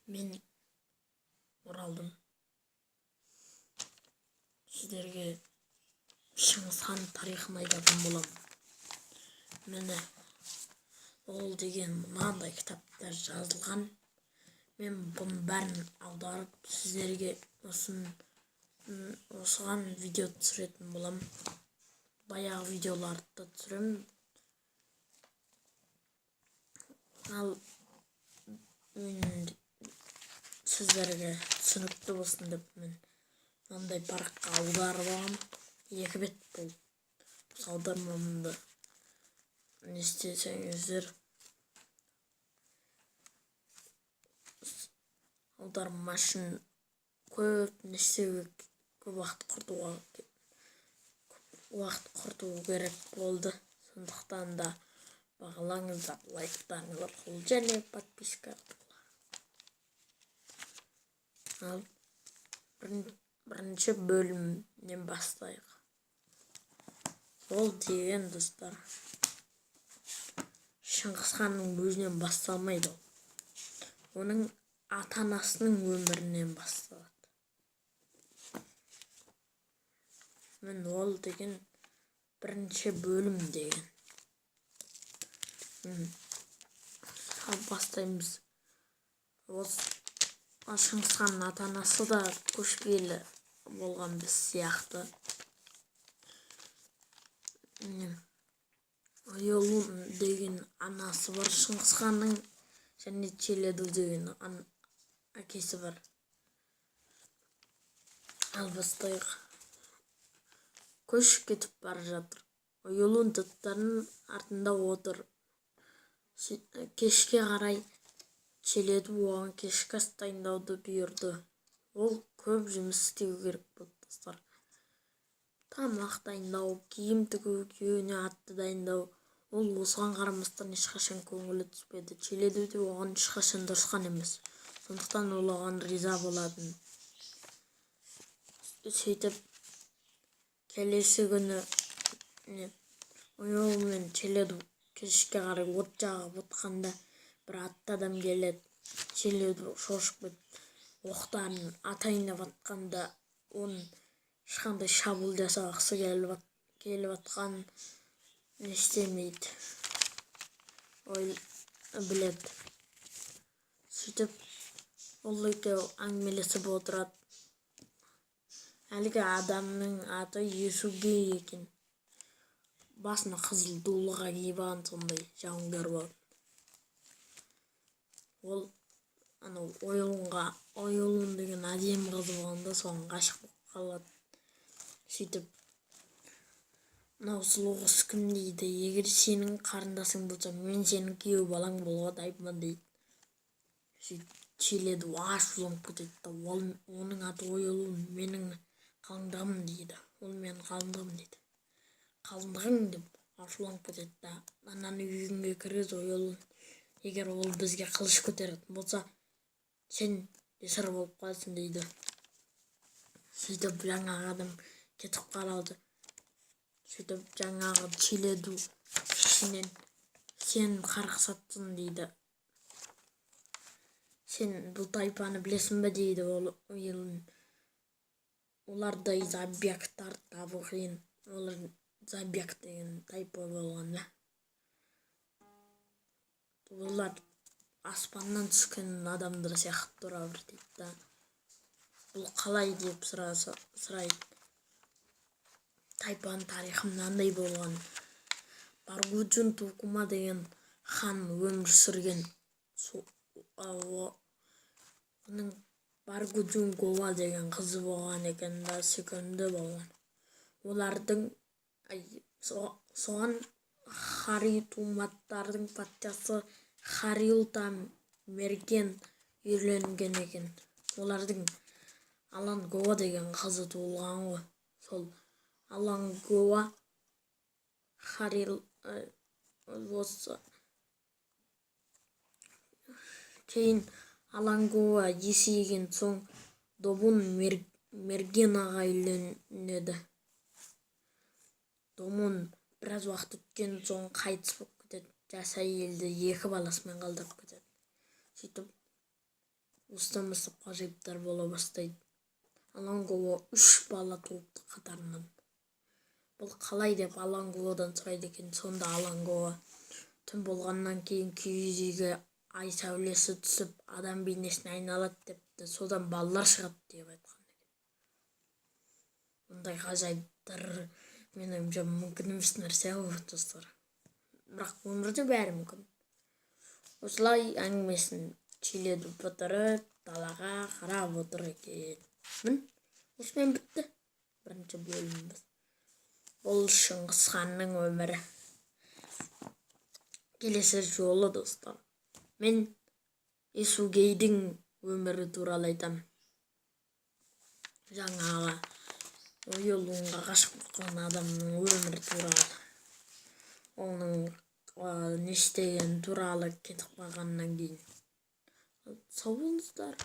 Мен оралдым. Сіздерге Шыңғыс хан тарихын айтатын боламын. Міне, ол деген мынандай кітапта жазылған. Мен бұның бәрін аударып, сіздерге осыған видео түсіретін боламын. Баяғы видеоларды да түсіремін. Ал мен сіздерге түсінікті болсын деп мен мынандай параққа аударып алғанмын. Екі бет болып. Осы аудармамды не істесеңіздер, аударма үшін көп не істеу, көп уақыт құртуға, көп уақыт құрту керек болды. Сондықтан да бағалаңыздар, лайктарыңыз арқылы және подписка арқылы. Ал бірінші бөлімнен бастайық. Ол деген, достар, Шыңғыс ханның өзінен басталмайды ол. Оның ата-анасының өмірінен басталады. Міне, ол деген бірінші бөлім деген. Ал бастаймыз. Осы Шыңғыс ханның ата-анасы да көшпелі болған біз сияқты. Оюлун деген анасы бар Шыңғыс ханның және Челеду деген әкесі бар. Ал бастайық. Көш кетіп бара жатыр. Оюлун аттарының артында отыр. Кешке қарай Челеду оған кешкі ас дайындауды бұйырды. Ол көп жұмыс істеу керек болды, достар. Тамақ дайындау, киім тігу, күйеуіне атты дайындау. Ол осыған қарамастан ешқашан көңілі түспеді. Челеду де оған ешқашан ұрысқан емес. Сондықтан ол оған риза болатын. Сөйтіп келесі күні Оюлун мен Челеду кешке қарай от жағып отқанда бір атты адам келеді. Челеду шошып кетіп, оқтарын атайын деп атқанда, оның ешқандай шабуыл жасағысы келіп атқанын не істемейді, ой біледі. Сөйтіп ол екеуі әңгімелесіп отырады. Әлгі адамның аты Есугей екен. Басына қызыл дулыға киіп алған сондай жауынгер болатын. Ол анау Оюлунға, Оюлун деген әдемі қыз болғанда, соған ғашық болып қалады. Сөйтіп, мынау сұлу қыз кім дейді. Егер сенің қарындасың болса, мен сенің күйеу балаң болуға дайынмын дейді. Сөйтіп Челеду ашуланып кетеді да, ол оның аты Оюлун, менің қалыңдығым дейді. Ол менің қалыңдығым дейді. Қалыңдығың деп ашуланып кетеді да, ананы үйіңе кіргіз, Оюлун. Егер ол бізге қылыш көтеретін болса, сен жесір болып қаласың дейді. Сөйтіп жаңағы адам кетіп қалады. Сөйтіп жаңағы Челеду ішінен, сен қарғыс атсың дейді. Сен бұл тайпаны білесің бе дейді ол Оюлун. Олардай забияктарды табу қиын. Олар забияк деген тайпа болған да. Олар аспаннан түскен адамдар сияқты тұра бір дейді да. Бұл қалай деп сұрайды. Тайпаның тарихы мынандай болған. Баргуджун Тукума деген хан өмір сүрген. Оның Баргуджун Гова деген қызы болған екен да, сүйкімді болған. Олардың соған Харитуматтардың патшасы Харилта Мерген үйленген екен. Олардың Алангова деген қызы туылған ғой. Сол Алангова Харил осы кейін Алангова есейген соң Добун Мергенаға үйленеді. Домун біраз уақыт өткен соң қайтыс болып кетеді. Жас әйелді екі баласымен қалдырып кетеді. Сөйтіп Осыдан бастап ғажайыптар бола бастайды. Алангуо үш бала туыпты қатарынан. Бұл қалай деп Алангуодан сұрайды екен. Сонда Алангуо: «Түн болғаннан кейін киіз үйге ай сәулесі түсіп, адам бейнесіне айналады», – депті. Содан балалар шығады деп айтқан екен. Мұндай ғажайыптар, менің ойымша, мүмкін емес нәрсе ғой, достар, бірақ өмірде бәрі мүмкін. Осылай әңгімесін сөйлетіп бітіріп, далаға қарап отыр екен. Міне, осымен бітті бірінші бөліміміз. Бұл Шыңғыс ханның өмірі. Келесі жолы, достар, мен Есугейдің өмірі туралы айтамын, жаңағы Оюлунға ғашық болған адамның өмірі туралы, оның не істегені туралы кетіп қалғаннан кейін. Сау болыңыздар.